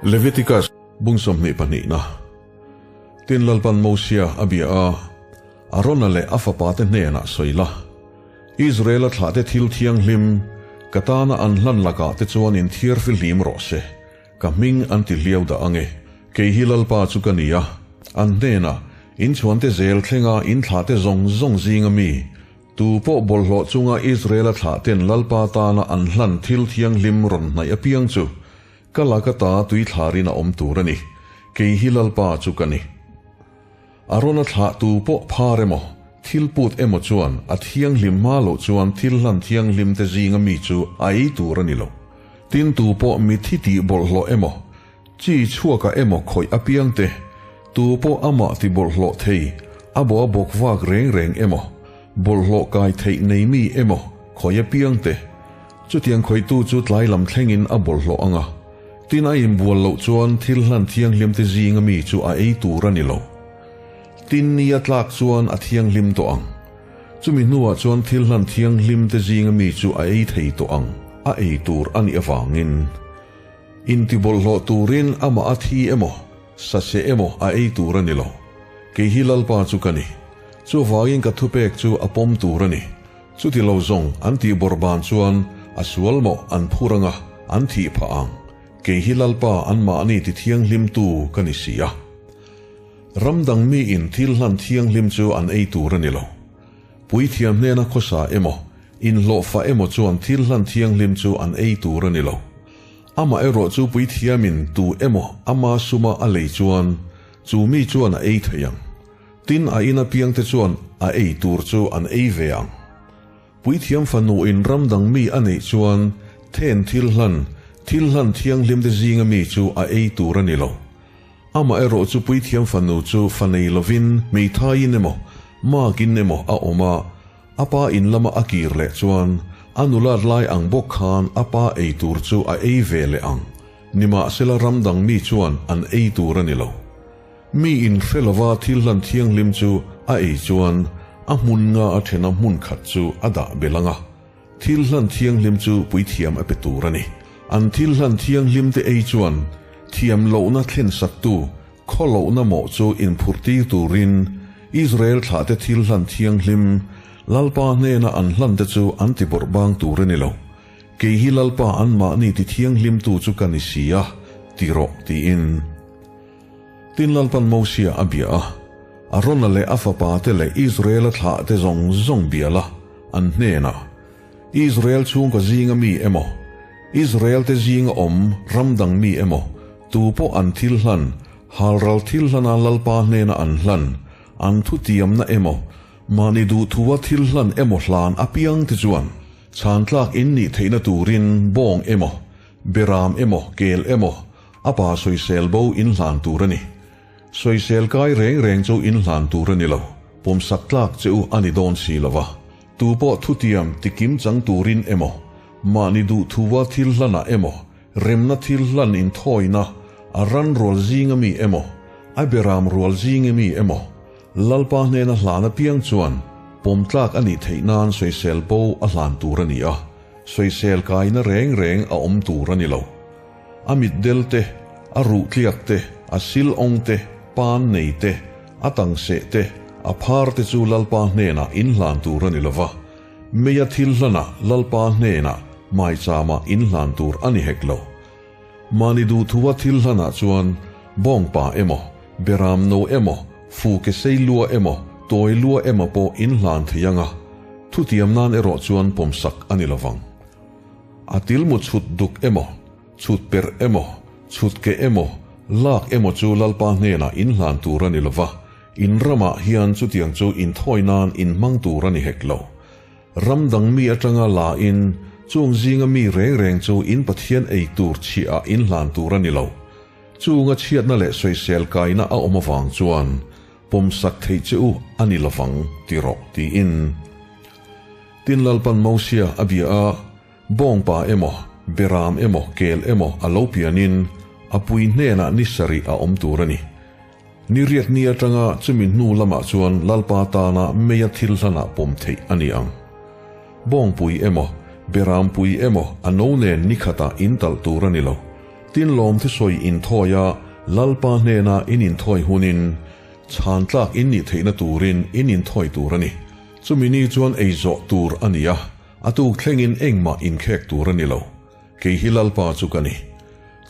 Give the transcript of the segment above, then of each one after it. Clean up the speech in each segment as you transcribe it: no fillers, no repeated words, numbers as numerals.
Leviticus bung 22na. Tin Lalpan Mosia a bia a, Arona leh a fapate hnenah sawi la. Israela thlahte thil thianghlim, ka tana an hlan lakah te chuan inthiar fihlim rawh se. Ka hming an ti hliau dah ange. Kei hi Lalpa chu ka ni a. An hnenah, Inchhuante zel thlenga in thlahte zawng zawng zinga mi, tu pawh bawlhhlawh chunga Israela thlahten Lalpa tana an hlan thil thianghlim rawn hnaih apiang chu ka laka ta tuithlarin a awm tur a ni. Kei hi Lalpa chu ka ni. Arona thlah tu pawh phar emaw, thil put emaw chuan a thianghlim hma loh chuan thil hlan thianghlim te zinga mi chu a ei tur a ni lo. Tin tu pawh mithi tih bawlhhlawh emaw, chi chhuakah emaw khawih apiang te, tu pawh amah ti bawlhhlawh thei, a bawh a bawk vak reng reng emaw, bawlhhlawh kai theih nei mi emaw khawih apiang te, chutiang khawihtu chu tlai lam thlengin a bawlhhlawh ang a. Tin a inbual loh chuan thil hlan thianghlim te zinga mi chu a ei tur a ni lo. Tin ni a tlak chuan a thianghlim tawh ang. Chumi hnuah chuan thil hlan thianghlim te zinga mi chu a ei thei tawh ang, a ei tur a nih avangin. Intibawlhhlawh turin amah a thi emaw, saseh emaw a ei tur a ni lo. Kei hi Lalpa chu ka ni. Chuvangin ka thupek chu a pawm tur a ni. Chuti lo zawng an tih bawrhban chuan a sual mawh an phur anga an thih phah ang, kei hi Lalpa anmahni ti thianghlimtu ka ni si a. Ram dang miin thil hlan thianghlim chu an ei tur a ni lo. Puithiam hnena khawsa emaw, inhlawhfa emaw chuan thil hlan thianghlim chu an ei tur a ni lo. Amaherawh chu puithiamin tu emaw ama suma a lei chuan chu mi chuan a ei thei ang. Tin, a ina piangte chuan a ei tur chu an ei ve ang. Puithiam fanuin ram dang mi a neih chuan then thil hlan, thil hlan thianghlimte zinga mi chu a ei tur a ni lo. Amaherawh chu puithiam fanu chu fa nei lovin hmeithaiin emaw, makin emaw a awm a, a pa in lama a kir leh chuan a nulat lai ang bawk khan a pa ei tur chu a ei ve leh ang. Nimahsela ram dang mi chuan an ei tur a ni lo. Mi in hre lova thil hlan thianghlim chu a ei chuan a hmun nga a thena hmun khat chu a dah belh ang a, thil hlan thianghlim chu puithiam a pe tur a ni. An thil hlan thianghlim te ei chuan thiam lohna thlensaktu khaw lohna mawh chu inphurhtir turin Israel thlahte thil hlan thianghlim Lalpa hnena an hlan te chu an ti bawrh bang tur a ni lo. Kei hi Lalpa anmahni ti thianghlimtu chu ka ni si a, ti rawh tiin. Tin Lalpan Mosia a bia a, Arona leh a fapate leh Israela thlahte zawng zawng bia la, an hnenah, Israel chhungkaw zinga mi emaw, Israelte zinga awm ram dang mi emaw, tu pawh an thil hlan, halral thil hlana Lalpa hnena an hlan, an thutiamna emaw, mahni duhthua thil hlan emaw hlan apiangte chuan chhan tlak in nih theihna turin bawng emaw, beram emaw, kel emaw, A pa sawisel bo in hlan tur a ni. Sawisel kai reng reng chu in hlan tur a ni lo, pawmsak tlak che u a ni dawn si lo va. Tu pawh thutiam tikim chang turin emaw, mahni duhthua thil hlanah emaw, remna thil hlan inthawina, a ran rual zinga mi emaw, a beram rual zinga mi emaw, Lalpa hnena hlan apiang chuan pawm tlak a nih theih nan sawisel bo a hlan tur a ni a, sawisel kaina reng reng a awm tur a ni lo. A mitdel te, a ruh tliak te, a sil awng te, pan nei te, a tangseh te, a phar te chu Lalpa hnenah inhlan tur a ni lo va, meia thil hlanah Lalpa hnenah maichama inhlan tur a ni hek lo. Mahni duhthua thil hlanah chuan bawngpa emaw, beram no emaw, fu ke sei lua emaw, tawi lua emaw pawh inhlan thei ang a, thutiam nan erawh chuan pawmsak a ni lo vang. A tilmu chhut duk emaw, chhut perh emaw, chhut keh emaw, lak emaw chu Lalpa hnenah inhlan tur a ni lo va, in ramah hian chutiang chu inthawi nan inhmang tur a ni hek lo. Ram dang mi atanga la in, chung zinga mi reng reng chu in Pathian ei tur chhiah ah inhlan tur a ni lo. Chunga chhiatna leh sawisel kaina a awm avang chuan pawmsak theih che u a ni lovang ti rawh tiin. Tin Lalpan Mosia a bia a, Bawngpa emaw, Beram emaw, Kel emaw a lo pianin a pui hnenah ni sarih a awm tur a ni. Ni riat ni atanga chumi hnu lamah chuan Lalpa tana meia thil hlanah pawm theih a ni ang. Bawngpui emaw, Berampui emaw a no nen ni khatah in talh tur a ni lo. Tin lawmthu sawi inthawi a, Lalpa hnena in inthawi hunin chhan tlak in nih theihna turin in inthawi tur a ni. Chumi ni chuan ei zawh tur a ni a, a tuk thlengin engmah inkhek tur a ni lo. Kei hi Lalpa chu ka ni.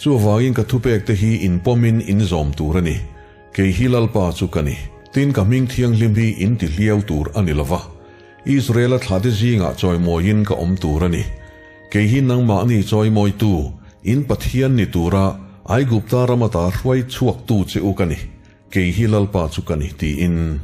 Chuvangin ka thupek te hi in pawmin in zawm tur a ni. Kei hi Lalpa chu ka ni. Tin ka hming thianghlim hi in ti hliau tur a ni lova. Israela thlate zingah chawimawiin ka awm tur a ni. Kei hi nangmahni chawimawitu, in Pathian ni tura Aigupta ram ata hruai chhuaktu che u ka ni. Kei hi Lalpa chu ka ni, tiin.